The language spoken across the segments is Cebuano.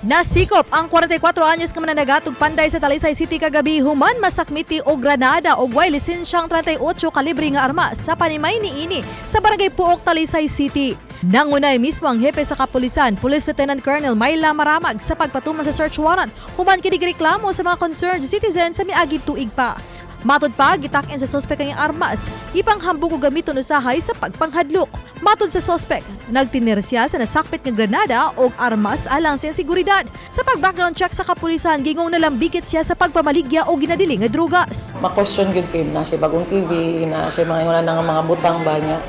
Nasikop ang 44 anyos nga mananagat og Panday sa Talisay City kagabi human masakmiti og granada og way lisensyang 38 kalibre nga armas sa panimay niini sa Barangay Puok, Talisay City. Nangunay mismo ang hepe sa kapulisan, Police Lieutenant Colonel Myla Maramag, sa pagpatuman sa search warrant human kini gireklamo sa mga concerned citizen sa miaging tuig pa. Matod pa, gitak-in sa sospek ang iyang armas, ipanghambog og gamiton usahay sa pagpanghadlok. Matod sa sospek, nagtinir siya sa nasakpit nga granada og armas alang sa iyang seguridad. Sa pag-background check sa kapulisan, gingong nalambigit siya sa pagpamaligya o ginadili nga drugas. Ma-question gyud kay na siya bagong TV, na siya mga wala na nga mga butang ba niya.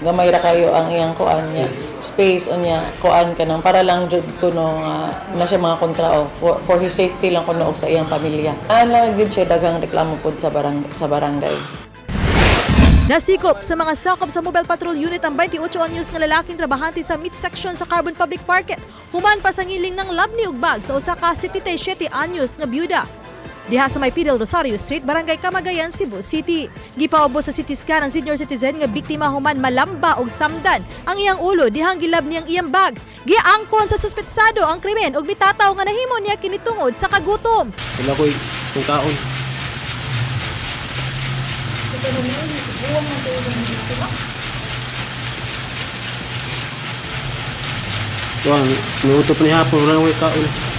Gamay ra kayo ang iyang kuan niya. Space unya kuan kanang para lang jud kuno nga na siya mga kontra o for his safety lang kuno og sa iyang pamilya. Ana gyud siya daghang reklamo pud sa barangay. Nasikop sa mga sakop sa Mobile Patrol Unit ang 28 anyos nga lalaking trabahante sa meat section sa Carbon Public Market. Human pasangiling ng labni ug bag sa usa ka 77 anyos nga byuda diha sa may Fidel Rosario Street, Barangay Kamagayan, Cebu City. Gipaubos sa CT scan ang senior citizen nga biktima human malamba og samdan ang iyang ulo dihang gilab niyang iyang bag. Giangkon sa suspetsado ang krimen ug mitataw nga nahimo niya kini tungod sa kagutom. Wala ko'y kung kaon. Tuwang, niuto pa ni hapon, wala na ko'y kaon.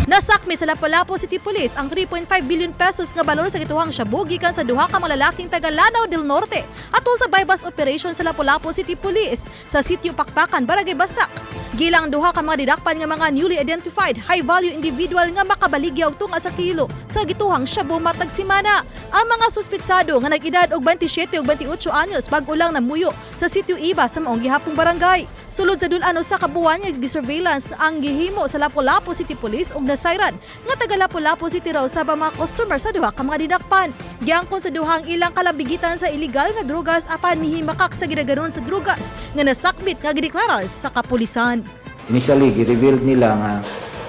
Nasakmi sa Lapu-Lapu City Police ang 3.5 billion pesos nga balor sa gituhang shabu gikan sa duha ka mga lalaking taga Lanao del Norte atol sa buy-bust operation sa Lapu-Lapu City Police sa sitio Pakpakan, Barangay Basak. Gilang duha ka mga didakpan nga mga newly identified high-value individual nga makabaligya og tunga sa kilo sa gituhang shabu matag semana. Ang mga suspitsado nga nag-edad og 27 ug 28 anyos bag-o lang namuyo sa sitio Iba sa maong gihapong barangay. Sulod sa dul-an usa ka buwan nga gi-surveillance ang gihimo sa Lapu-Lapu City Police ug nasayran nga taga Lapu-Lapu City raw sa mga customer sa duha ka mga didakpan. Giangkon sa duhang ilang kalambigitan sa illegal nga drugas apan mihimakak sa gidaganon sa drugas nga nasakbit nga gideklarar sa kapulisan. Initially, gi-revealed nila nga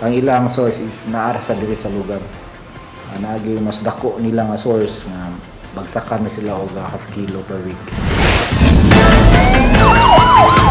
ang ilang source is naa sa diri sa lugar. Naagi mas dako nila nga source nga bagsakan na sila og half kilo per week.